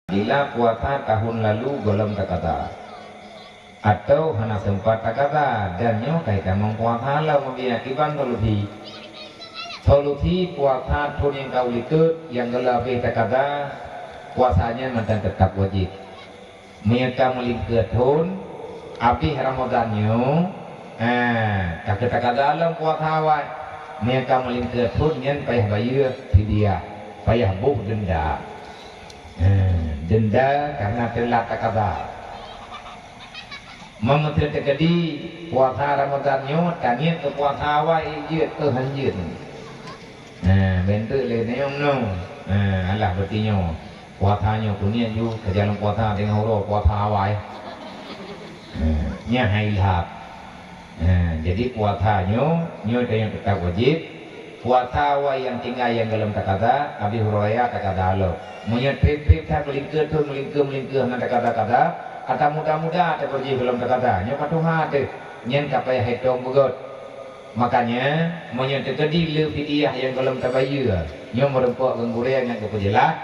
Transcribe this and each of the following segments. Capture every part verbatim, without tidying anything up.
Bila puasa tahun lalu gohlom takada, atau hana sempat takada, dan nyoe ka itamong puasa lom, biya kiban solusi. Solusi puasa thon nyang ka ulikot nyang gohlom habéh takada, puasa nyan mantong teutap wajéb. Meunyoe ka meulingkeue thon, habéh Ramadhan nyoe, ha, ka keuh takada lom puasa awai. Meunyoe ka meulingkeue thon nyan payah bayeue fidyah, payah boh denda. Ha, denda karena teulat takada. Meunyoe teukeudi puasa Ramadhan nyoe, taniet keu puasa awai jeuet, eh, han jeuet. Ha, bentuk lé nyoe nyoe. Ha, alah berarti nyoe. Puasa nyoe kuniet ju, keujalan puasa teungoh uroe puasa awai. Ha, nyan hai lhap. Ha, jadi puasa nyoe, nyoe teunyang teutap wajéb. Puasa awai nyang tinggai nyang gohlom takada, habéh uroe raya takada lom. Meunyoe trép-trép that meulingkeue thon, meulingkeue, meulingkeue hana takada-kada, ata muda-muda teupeu jih gohlom takada, nyoe ka tuha teuh, nyan ka payah itong beugöt. Makanya, meunyoe teukeudi le fidyah nyang gohlom tabayeue, nyoe meurumpok ngon gurée nyang geupeujeulaih,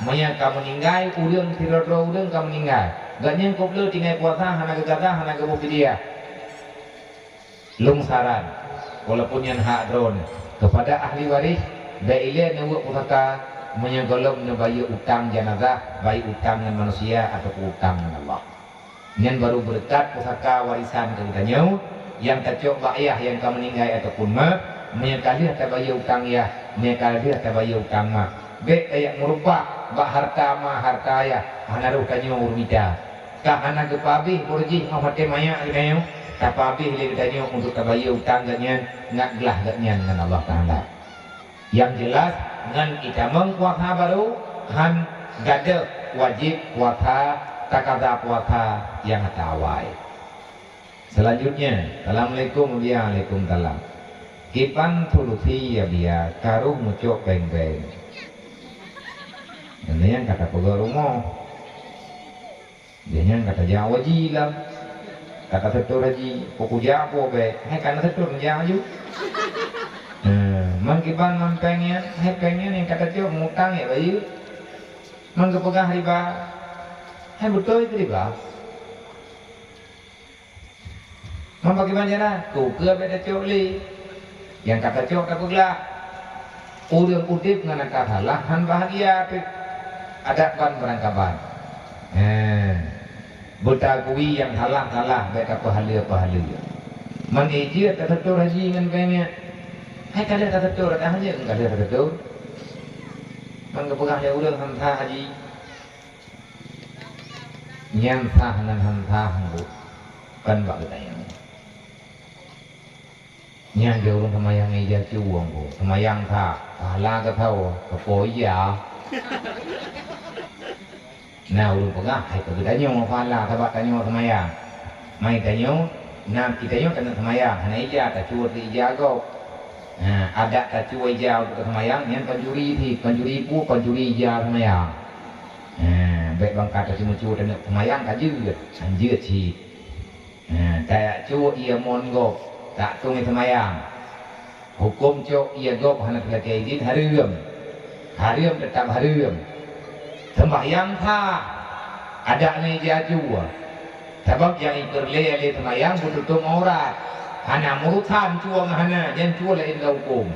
meunyoe ka meuninggai ureuëng, sidroe-droe ureuëng ka meuninggai, gobnyan kôb le tinggai puasa hana geugada, hana geuboh fidyah. Lôn saran, walaupun nyan hak droeneuh, keupada ahli waréh, bék ilée neuweuek pusaka meunyoe gohlom neubayeue utang janazah, baik utang ngon manusia ataupun utang ngon Allah. Nyan barô beureukat pusaka warisan keu geutanyoe nyang tacok bak yah nyang ka meuninggai ataupun ma, meunyoe ka lheueh tabayeue utang yah, meunyoe ka lheueh tabayeue utang ma. Bék tajak meurumpah bak hareuta ma, hareuta yah, hana roh tanyoe ureuëng mita. Ka hana geupeuhabéh boh jih óh watée manyak geutanyoe, tapeuhabéh lé geutanyoe untuk tabayeue utang gobnyan ngat glah gobnyan ngon Allah Taala. Nyang jeulaih, ngon itamong puasa barô, han gadôh wajéb puasa, takada puasa nyang ata awai. Selanjutnya, assalamualaikum, waalaikumsalam. Kiban solusi ya biya karoh mucok péng-péng. Nyan nyang ka tapeugah rumoh. Jih nyan ka tajak haji lam, ka taseutôt haji, peue kujak peue bék, hai ka na seutôt neujak aju. Nah, man kiban man péng nyan, hai péng nyan nyang ka tacok mutang ya bayeue. Man geupeugah riba, hai beutôi keu riba. Man pakriban jalan, keu peue bék tacok lé. Nyang ka tacok tapeuglah. Ureuëng udeb ngon ata salah han bahagia pih. Adak ban beurangkaban. He. Beutagui nyang salah-salah bék tapeuhaleue-peuhaleue. Man ijeuet taseutôt haji ngon péng nyan. Hai ka lheueh taseutôt, ata hanjeuet ka lheueh taseutôt. Man geupeugah lé ureuëng han sah haji. Nyan sah ngon han sah, Bu, kon bak geutanyoe. Nyan jeuet ureuëng seumayang ija cuwöng, Bu. Seumayang sah, pahala geuthoe, keupeue ija. Na ureuëng peugah, hai keu geutanyoe pahala sabab tanyoe seumayang. Mai tanyoe, na geutanyoe taneuk seumayang, hana ija, tacuwöt ija gob. Ha, adak tacuwöt ija untuk seumayang, nyan pancuri cit, pancuri peue, pancuri ija seumayang. Ha, bék bangka taceumeucue taneuk seumayang ka jeuet, han jeuet cit. Ha, tajak cok ié mon gob, tak tueng seumayang. Huköm cok ié gob hana teulakée idin hareuem. Hareuem teutap hareuem. Seumbahyang sah, adak ngon ija cuwöng. Sabab nyang ipeureulée lé seumayang beututôp aurat. Hana meurusan cuwöng hana, nyan cuwöng laén ka huköm.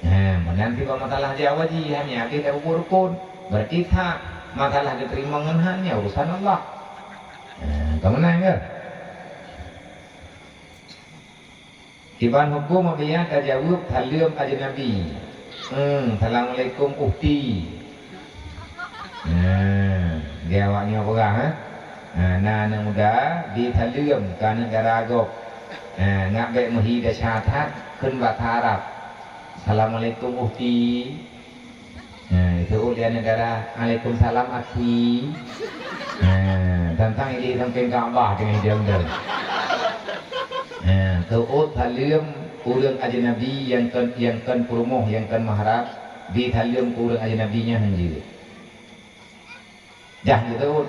Nah, meunan tieb masalah jawa jih, hanya habéh tapubuet rukon. Berarti sah, masalah geuteurimong ngon han nyan urusan Allah. Nah, ka meunan kan? Kiban huköm apabila tajaweueb saleuem ajnabi. Hmm, assalamualaikum ukhti. Nah, di awak nyoe peugah, eh? Nah, na aneuk muda, bi saleuem keu aneuk dara gob. Nah, ngat bék meuhi desya that, kheun basa Arab. Assalamualaikum ukhti. Nah, itu dia negara. Waalaikumsalam akhi. Nah, tantang ini samping Ka'bah dengan jam dah. Nah, teuôt saleuem ureuëng ajnabi nyang kon, nyang kon peurumoh, nyang kon mahram, bi saleuem keu ureuëng ajnabi nyan hanjeuet. Dah geuteuôt.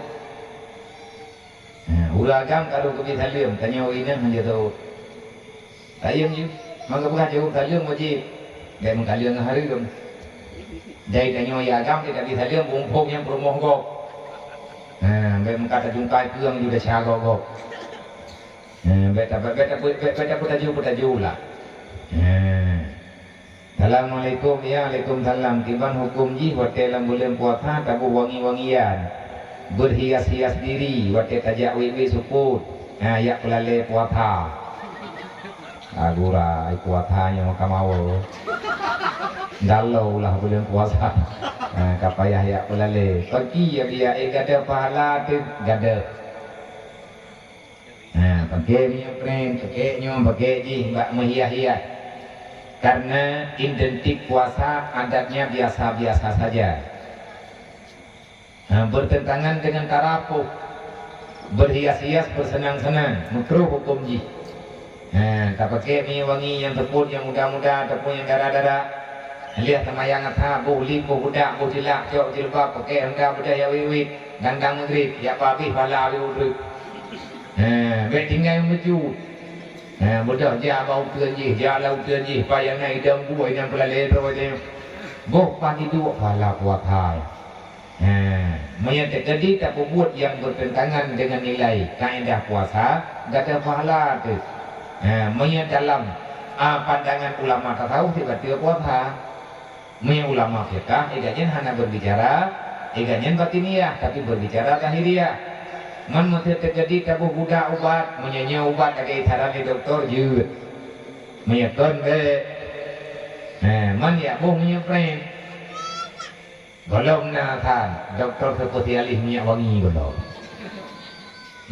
Ha, ureuëng agam ka lheueh geubri saleuem, tanyoe inong hana teuôt. Sayang jih, maka peugah jaweueb saleuem wajéb. Bék meukaleueng ngon hareuem. Jai tanyoe ya agam, tabi saleuem, muphom nyang peurumoh gob. Bèk meukat tajungkai keueng ju desya gob-gob. Eh, bèk ta-, bèk, bèk ta-, bèk, bèk tapeutajô-peutajô lah. Eh. Assalamualaikum. Ya, alaikumsalam. Kiban huköm jih watèe lam buleuen puasa taboh wangi-wangian, berhias-hias diri watèe tajak wiet-wiet seupôt, ha, jak peulalè puasa. Agura, ai puasa nyoe ka mawe. Galo lah buleuen puasa. Ha, ka payah jak peulalè. Pagi ya biya, eh, gadoh pahala teuh, gadoh. Ha, pakè minyeuk pren, pakè nyoe, pakè jih bak meuhias-hias. Karena identik puasa adatnya biasa-biasa saja. Ha, bertentangan dengan tarafuf, berhias-hias, bersenang-senang, makruh huköm jih. Ha, tapakè minyeuk wangi nyang seupôt, nyang muda-muda ataupun nyang dara-dara. Lheuh seumayang asar, boh lip, boh budak, boh cilak, cok jilbab, pakè honda beudôh jak wiet-wiet, dang-dang meugrib, jak pabéh pahala habéh udeup. Ha, bèk tinggai meukeujot. Ha, beudôh jak bak uteuen jih, jak lam uteuen jih, pajan na idong buet nyang peulalè droe teuh. Boh paih iduek pahala puasa. Ha, meunyoe teukeudi tapeubuet nyang bertentangan dengan nilai kaedah puasa, gadoh pahala teuh. Ha, meunyoe dalam, a, pandangan ulama tasawuf, sibateue puasa. Meunyoe ulama fiqah, iga nyan hana berbicara, iga nyan batiniah, tapi berbicara zahiriah. Man meuseuti teukeudi taboh budak ubat, meunyoe nyoe ubat lagèe saran lé dokto, jeuet. Meunyoe kon, bèk. Nah, man jak boh meunyoe pren. Gohlom na san, dokto spesialis minyeuk wangi gohlom.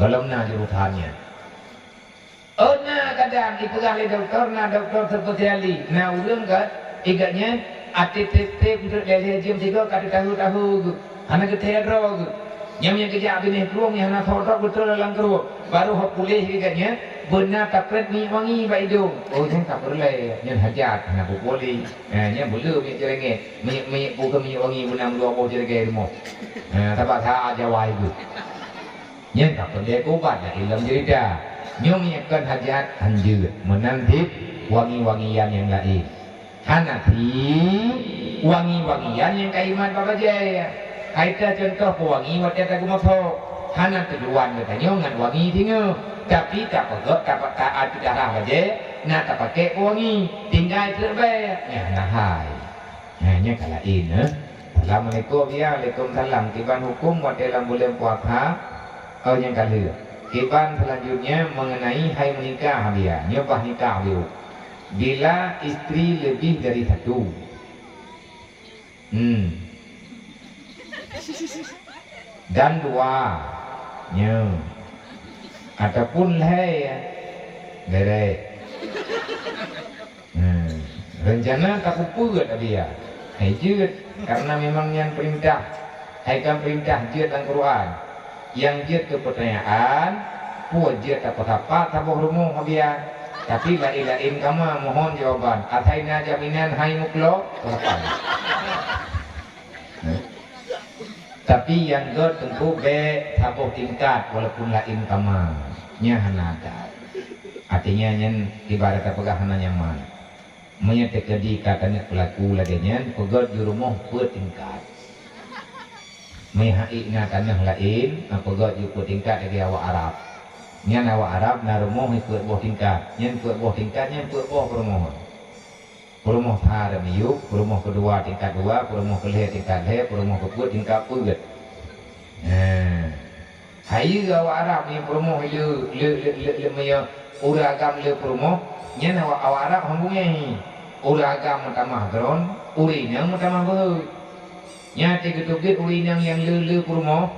Gohlom na jurusan nyan. Oh, na kadang ipeugah lé dokto, na dokto spesialis. Na ureueng ka iga nyan até tép-tép, meunteuk lhèe-lhèe jeuem sigoe ka teutahu-tahu geuh. Hana geuthèe droe geuh. Nyan meunyo geujak binéh krueng nyang hana soe droe beutôi lam krueng. Baru ho puléh iga nyan, beuna taprét minyeuk wangi bak idong. Oh, nyan ka peureulèe, nyan hajat, hana peue-peue lé. Eh, nyan beuleuh minyeuk ceurengét. Minyeuk, minyeuk peue keu minyeuk wangi beuna meudua boh ceurengét rumoh. Eh, sabab sa Jawa ibu. Nyan ka peureulèe keu ubat, na ilom jeurita. Nyoe meunyoe kon hajat, hanjeuet. Meunan cit wangi-wangian nyang laén. Hana cit wangi-wangian nyang ka imat bak bajèe. Hai ta cuntoh peuwangi watèe tageumeusoe. Hana teuduan geutanyoe ngon wangi singoh. Tapi tapeugöt, tape-, ta-, tapeugah bajèe, na tapakèk peuwangi. Tinggai treuk bèe. Nyan hana hai. Nah, nyan ka laén, eh. Assalamualaikum. Ya, waalaikumsalam. Kiban huköm watèe lam buleuen puasa? Oh, nyang ka lheueh. Kiban selanjutnya mengenai hai menikah, Abiya. Nyoe bah nikah, Abiya. Bila istri lebih dari satu. Hmm. Dan dua. Nyoe. Ataupun lhèe, ya. Bèrèh. Hmm. Rencana tapeupeuet, Abiya. Hai jeuet, karena memang nyan peurintah. Hai kan peurintah jeuet lam Quran. Nyang jeuet keu peutanyaan, peue jeuet tapeusapat saboh rumoh, Abiya. Tapi laén-laén kama mohon jawaban. Asai na jaminan hai muklo, peusapat. Hmm. Tapi nyang göt teungku bèk saboh tingkat walaupun laén kama. Nyan hana adat. Artinya nyan ibarat tapeugah hana nyaman. Meunyoe teukeudi ka keuneuk peulaku lagèe nyan, peugöt ju rumoh peuet tingkat. Meunyoe han ék na tanoh laén, na peugöt ju peuet tingkat lagèe awak Arab. Nyan awak Arab na rumoh peuet boh tingkat. Nyan peuet boh tingkat nyan peuet boh peurumoh. Peurumoh sa miyueb, peurumoh keudua tingkat dua, peurumoh keulhèe tingkat lhèe, peurumoh keupeuet tingkat peuet. Nah, hayeue awak Arab nyang peurumoh le, le, le, le, le meunyoe ureueng agam le peurumoh, nyan awak, awak Arab hana beungèh. Ureueng agam meutamah droen, ureueng inong meutamah beuhe. Nyan teugeuteubiet ureueng inong nyang le, le peurumoh,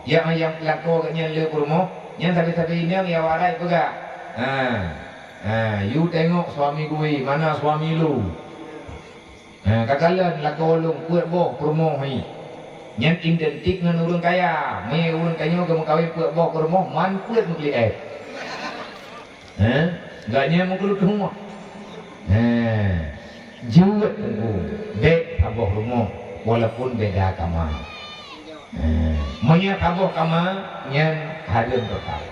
nyang, nyang lakoe geuh nyan le peurumoh, nyan sabe-sabe inong nyang awak Arab peugah. Ha. Ha, "You tengok suami gue, mana suami lu?" Ha, ka kalon lakoe lôn peuet boh peurumoh nyan. Nyan identik ngon ureueng kaya. Meunyoe ureueng tanyoe geumeukawen peuet boh peurumoh, man peuet meukeuliet. Ha? Gobnyan meukeuleutueng. Ha. Jeuet teungku, bèk saboh rumoh walaupun beda kama. Ha. Meunyoe saboh kama, nyan hareuem teuka.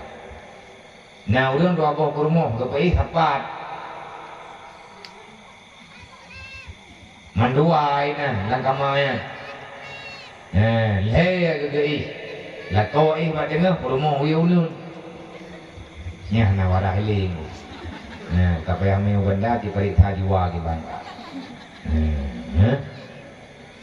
Na ureueng dua boh peurumoh geupeuéh sapat. Mandua inan lam kama nyan. Nah, lhèe geugeuéh. Lakoe éh bak teungoh peurumoh uyueh uneun. Nyan na wadah hiléng. Nah, ka payah miyueb banda, jipareksa jiwa kiban. Nah, eh.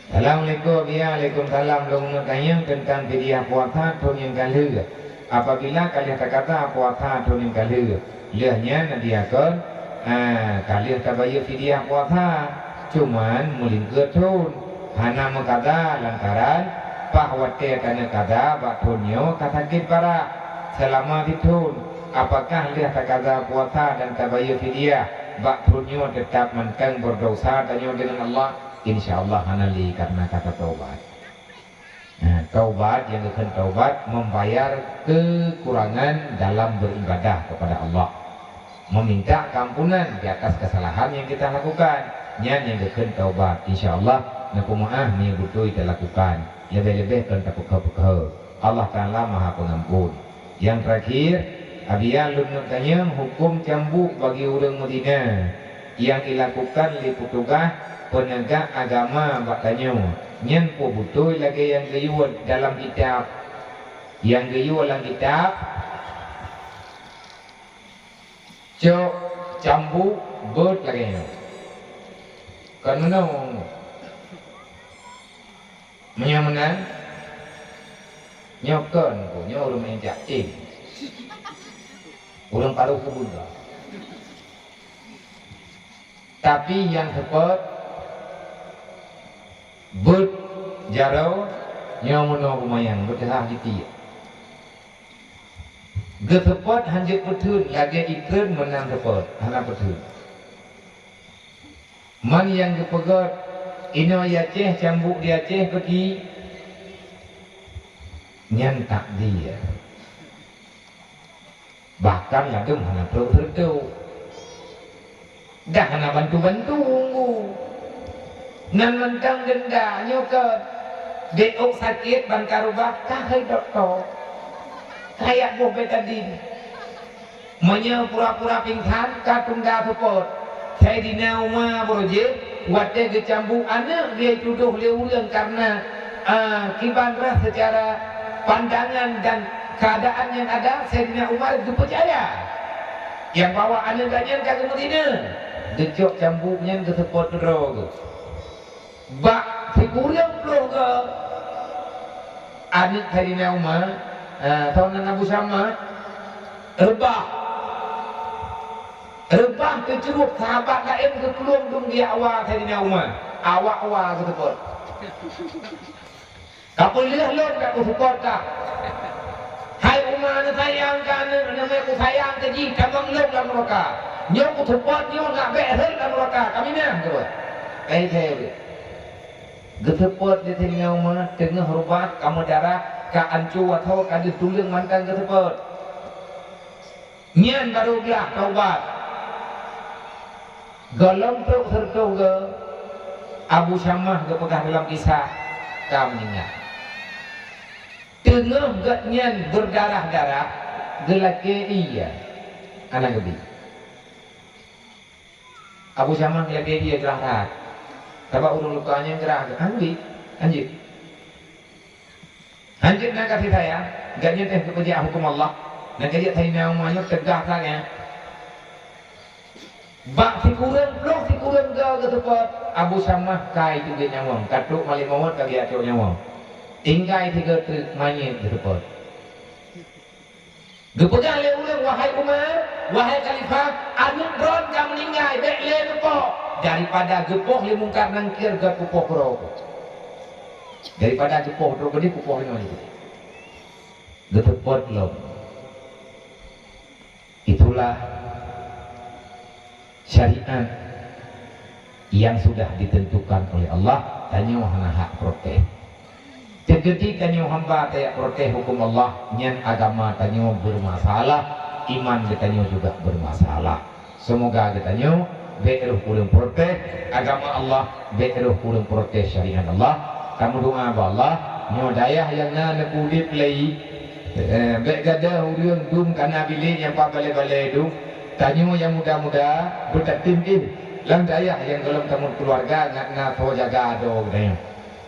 Assalamualaikum. Ya, waalaikumsalam. Lôn neuk tanyong teuntang fidyah puasa thon nyang ka lheueh. Apabila ka lheueh takaza puasa thon nyang ka lheueh, lheueh nyan diakon, ah, ka lheueh tabayeue fidyah puasa, cuman meulingkeue thon, hana meukaza lantaran paih watée taneuk kaza bak thon nyoe ka sakét parah. Seulama sithon, apakah lheueh takaza puasa dan tabayeue fidyah bak thon nyoe teutab mantong beudesya tanyoe deungon Allah? Insya Allah hana lé, karena ka tatobat. Nah, taubat nyang geukheun taubat membayar kekurangan dalam beribadah kepada Allah. Meminta keampunan di atas kesalahan yang kita lakukan. Nyan nyang geukheun taubat. Insya Allah, neupeumeu'ah meunyoe beutôi talakukan. Leubeh-leubeh kon tapeukeu-peukeu. Allah Taala Maha Pengampun. Nyang terakhir, Abiya lôn neuk tanyong hukôm cambuk bagi ureuëng meuzina nyang ilakukan lé peutugaih peunegak agama bak tanyoe. Nyan peue beutôi lagée nyang geuyue dalam kitab? Nyang geuyue lam kitab, cok cambuk beuet lagée nyoe. Kon meunoe. Meunyoe meunan, nyoe kon ku, nyoe ureuëng meuinjak, eh. Ureuëng paruh keubeue. Tapi nyang seupôt beuet jaroe, nyoe meunoe bumayan, beuteuhah jitiek. Geuseupôt hanjeuet peutheun, lagée ikreun meunan seupôt, hana peutheun. Man nyang geupeugét, inoe di Aceh, cambuk di Aceh peuti, nyan takdir. Bahkan ladôm hana trok seureutoh. Dah hana bantu-bantu unggu. Nan mantong denda nyoe keu, bék ôk sakét ban ka rubah, ka hai dokto. Kayak boh betadin. Meunyoe pura-pura pingsan, ka tunda seupôt. Saidina Umar beurujih, watée geucambuk aneuëk lé tudoh lé ureuëng karena, ah, kiban rhah seucara pandangan dan keadaan nyang ada, Saidina Umar geupeucaya nyang bahwa aneuëk geuh nyan ka geumeuzina. Geucok cambuk nyan geuseupôt keudroe geuh. Bak sikureueng ploh geuh aneuëk Saidina Umar, eh, saboh nan Abu Syamah, reubah. Reubah teucrueb, sahabat laén geuplueng dum di awa Saidina Umar. Awak awa geuseupôt. Ka peuleueh lôn ka kuseupôt kah. Hai Umar, neusayang keu aneuëk, neumé kusayang keu jih, tamong lôn lam nuraka. Nyoe kuseupôt nyoe nak bék rhot lam nuraka, ka minah keudua. Kai thée. Geuseupôt di Saidina Umar, teungoh rubat, ka meudarah, ka ancô watho, ka deuh tuleueng mantong geuseupôt. Nyan barô glah taubat. Gohlom trok seureutoh geuh, Abu Syamah geupeugah dalam kisah, ka meuninggai. Teungoh gobnyan beudarah-darah, geulakée ié, hana geubi. Abu Syamah lagée ié grah that. Sabab ureuëng luka nyan grah geuh, hanjeuet, hanjeuet. Hanjeuet na kasih sayang, gobnyan teuh geupeujak huköm Allah. Na gobnyan Saidina Umar nyoe teugas that nyan. Bak sikureueng ploh sikureueng goe geuseupôt, Abu Syamah kai teubiet nyawöng, ka trok malaikat maut ka geujak cok nyawöng. Tinggai sigoe treuk manyét geuseupôt. Geupeugah lé ureuëng, "Wahai Umar, wahai Khalifah, aneuëk droen ka meuninggai, bék lé geupoh. Daripada geupoh lé Mungkar Nangkir, geupoh keudroe." Daripada geupoh droe beudeh, geupoh inoe jih. Geuteupot lom. Itulah syariat yang sudah ditentukan oleh Allah, tanyoe hana hak protes. Teukeudi tanyoe hamba tajak protes huköm Allah, nyan agama tanyoe bermasalah, iman geutanyoe juga bermasalah. Seumoga geutanyoe bék rhoh ureuëng protes agama Allah, bék rhoh ureuëng protes syariat Allah. Tameudoa bak Allah, nyoe dayah nyang na neupeuudeb lé, eh, bék gadôh ureuëng dum kana bilék nyang pat balée-balée dum. Tanyoe nyang muda-muda beutatem éh lam dayah nyang gohlom tameukeuluwarga ngat na soe jaga adoe geutanyoe.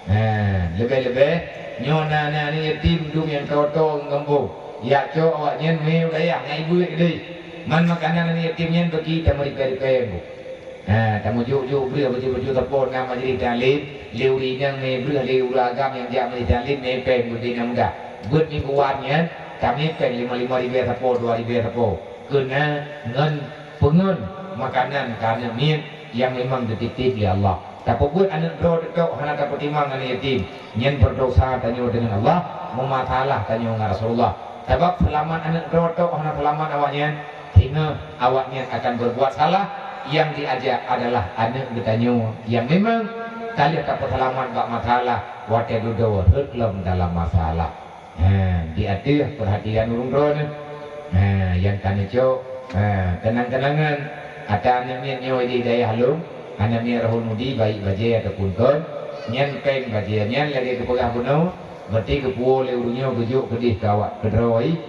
Eh, leubeh-leubeh Nyoe na, na aneuk yatim dum nyang toe-toe ngon gampông. Jak cok awaknyan mé u dayah ngon ibu deh. Man makanan aneuk yatim nyan bagi tameuripèe-ripèe bu. Ha, tamujok-jok breueh baju-baju sapo na majlis taklim, lé ureueng inong mé breueh, lé ureueng agam nyang jak majlis taklim mé pèng beuti nyang mudah. Beuet mingguan nyan, tamé pèng lima, lima ribèe sapo, dua ribèe sapo. Keu na ngon peungon makanan keu aneuk miet nyang memang geutitip lé Allah. Tapeubuet aneuk droe teutok hana tapeutimang aneuk yatim, nyan beurdosa tanyoe deungon Allah, meumasalah tanyoe ngon Rasulullah. Sabab seulamat aneuk droe teutok hana seulamat awaknyan, singoh awaknyan akan berbuat salah, nyang diajak adalah aneuk geutanyoe nyang memang ka lheueh tapeuseulamat bak masalah, watèe dudoe rhot lom dalam masalah. Ha, di ateueh peurhatian ureueng droeneuh. Ha, nyang ka neucok, ha, keunang-keunangan ata aneuk miet nyoe di dayah lôn, aneuk miet Rahul Mudi, baik bajèe ataupun kon, nyan pèng bajèe nyan lagèe geupeugah bunoe, berarti geupuwoe lé ureueng nyoe geujok keudeh keu awak keudroe,